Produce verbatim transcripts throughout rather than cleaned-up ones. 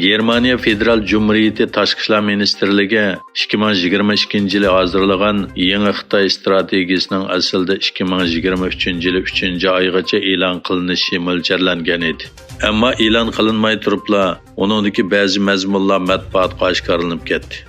گېرمانىيە فېدېرال جۇمھۇرىيىتى تاشقى ئىشلار مىنىستىرلىكى ئىككى مىڭ يىگىرمە ئىككىنچى يىلى ھازىرلىغان يېڭى خىتاي ئىستراتېگىيىسىنىڭ ئەسلىدە ئىككى مىڭ يىگىرمە ئۈچىنچى يىلى ئۈچىنچى ئايغىچە ئېلان قىلىنىشى مۆلچەرلەنگەن ئىدى. ئەمما ئېلان قىلىنماي تۇرۇپلا، ئۇنىڭدىكى بەزى مەزمۇنلار مەتبۇئاتقا ئاشكارىلىنىپ كەتتى.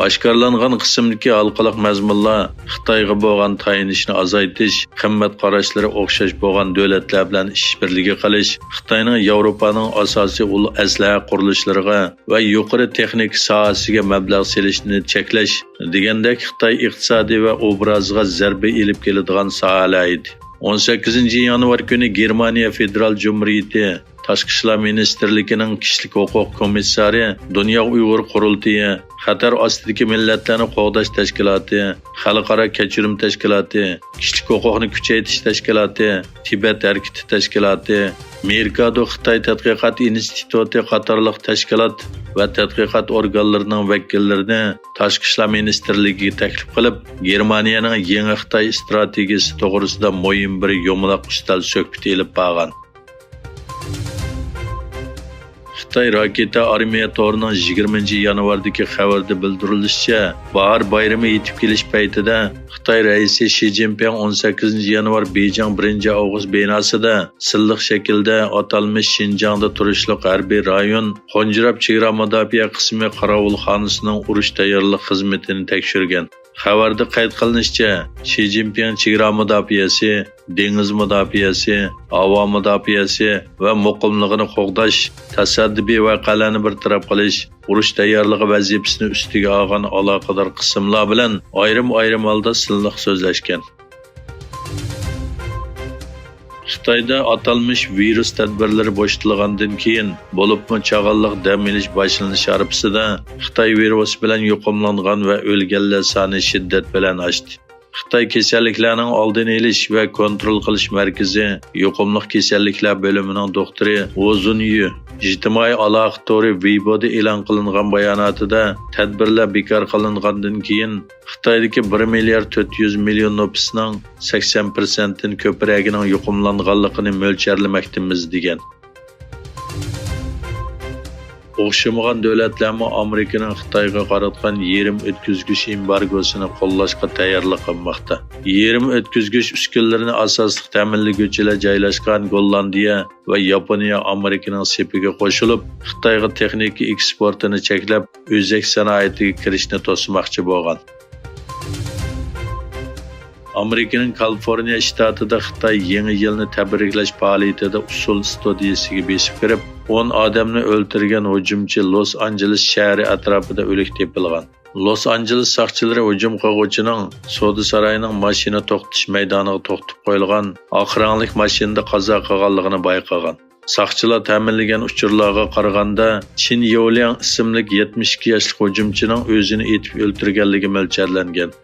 ئاشكارىلانغان قىسىمدىكى ھالقىلىق مەزمۇنلار خىتايغا بولغان تايىنىشنى ئازايتىش، قىممەت قاراشلىرى ئوخشاش بولغان دۆلەتلەر بىلەن ئىشبىرلىكى قىلىش، خىتاينىڭ ياۋروپانىڭ ئاساسىي ئۇل ئەسلىھە قۇرۇلۇشلىرىغا ۋە يۇقىرى تېخنىكا ساھەسىگە مەبلەغ سېلىشنى چەكلەش دېگەندەك خىتاي ئىقتىسادى ۋە ئوبرازىغا زەربە ئېلىپ كېلىدىغان ساھەلەر ئىدى. ئون سەككىزىنچى يانۋار كۈنى گېرمانىيە فېدېرال جۇمھۇرىيىتى تاشقى ئىشلار مىنىستىرلىكىنىڭ كىشىلىك ھوقۇق كومىسسارى، دۇنيا ئۇيغۇر قۇرۇلتىيى، خەتەر ئاستىدىكى مىللەتلەرنى قوغداش تەشكىلاتى، خەلقئارا كەچۈرۈم تەشكىلاتى، كىشىلىك ھوقۇقنى كۈچەيتىش تەشكىلاتى، تىبەت ھەرىكىتى تەشكىلاتى، مېركادو خىتاي تەتقىقات ئىنستىتۇتى قاتارلىق تەشكىلات ۋە تەتقىقات ئورگانلىرىنىڭ ۋەكىللىرىنى تاشقى ئىشلار مىنىستىرلىكىگە تەكلىپ قىلىپ، گېرمانىيەنىڭ يېڭى خىتاي ئىستراتېگىيىسى توغرىسىدا مۇھىم بىر يۇمىلاق ئۈستەل سۆھبىتى ئېلىپ بارغان. خىتاي راكېتا ئارمىيە تورىنىڭ يىگىرمىنچى يانۋاردىكى خەۋىرىدە بىلدۈرۈلۈشىچە، باھار بايرىمى يېتىپ كېلىش پەيتىدە، خىتاي رەئىسى شى جىنپىڭ ئون سەككىزىنچى يانۋار بېيجىڭ بىرىنچى ئاۋغۇست بىناسىدا سىنلىق شەكىلدە ئاتالمىش شىنجاڭدا تۇرۇشلۇق ھەربىي رايون، خونجىراپ چېگرا مۇداپىئە قىسمى قاراۋۇلخانىسىنىڭ ئۇرۇش تەييارلىق خىزمىتىنى تەكشۈرگەن. خەۋەردە قەيت قىلىنىشىچە، شى جىنپىڭ چېگرا مۇداپىئەسى، دېڭىز مۇداپىئەسى، ھاۋا مۇداپىئەسى ۋە مۇقىملىقىنى قوغداش، تاسادىپىي ۋەقەلەرنى بىر تەرەپ قىلىش، ئۇرۇش تەييارلىقى ۋەزىپىسىنى ئۈستىگە ئالغان ئالاقىدار قىسىملار بىلەن ئايرىم-ئايرىم ھالدا سىنلىق سۆزلەشكەن. خىتايدا ئاتالمىش ۋىرۇس تەدبىرلىرى بوشىتىلغاندىن كېيىن، بولۇپمۇ چاغانلىق دەم ئېلىش باشلىنىش ھارپىسىدا خىتاي ۋىرۇسى بىلەن يۇقۇملانغان ۋە ئۆلگەنلەر سانى شىددەت بىلەن ئاشتى. خىتاي كېسەللىكلەرنىڭ ئالدىنى ئېلىش ۋە كونترول قىلىش مەركىزى يۇقۇملۇق كېسەللىكلەر بۆلۈمىنىڭ دوختۇرى ۋۇ زۇنيۈ ئىجتىمائىي ئالاقە تورى ۋېيبودا ئېلان قىلىنغان باياناتىدا، تەدبىرلەر بىكار قىلىنغاندىن كېيىن، خىتايدىكى بىر مىليارد تۆت يۈز مىليون نوپۇسنىڭ سەكسەن پىرسەنتتىن كۆپرەكىنىڭ يۇقۇملانغانلىقىنى مۆلچەرلىمەكتىمىز، دېگەن. ئوخشىمىغان دۆلەتلەرمۇ ئامېرىكىنىڭ خىتايغا قاراتقان يېرىم ئۆتكۈزگۈچ ئېمبارگوسىنى قوللاشقا تەييارلىق قىلماقتا. يېرىم ئۆتكۈزگۈچ ئۈسكۈنىلىرىنى ئاساسلىق تەمىنلىگۈچىلەر جايلاشقان گوللاندىيە ۋە ياپونىيە ئامېرىكىنىڭ سېپىگە قوشۇلۇپ، خىتايغا تېخنىكا ئېكسپورتىنى چەكلەپ، ئۆزەك سانائىتىگە كىرىشنى توسماقچى بولغان. ئامېرىكىنىڭ كالىفورنىيە شتاتىدا خىتاي يېڭى يىلنى تەبرىكلەش پائالىيىتىدە ئۇسسۇل ئىستۇدىيىسىگە بېسىپ كىرىپ، ئون ئادەمنى ئۆلتۈرگەن ھۇجۇمچى لوس ئانژېلېس شەھىرى ئەتراپىدا ئۆلۈك تېپىلغان. لوس ئانژېلېس ساقچىلىرى ھۇجۇم قىلغۇچىنىڭ سودا سارايىنىڭ ماشىنا توختىتىش مەيدانىغا توختىتىپ قويۇلغان ئاق رەڭلىك ماشىنىدا قازا قىلغانلىقىنى بايقىغان. ساقچىلار تەمىنلىگەن ئۇچۇرلارغا قارىغاندا، چىن يولياڭ ئىسىملىك يەتمىش ئىككى ياشلىق ھۇجۇمچىنىڭ ئۆزىنى ئېتىپ ئۆلتۈرگەنلىكى مۆلچەرلەنگەن.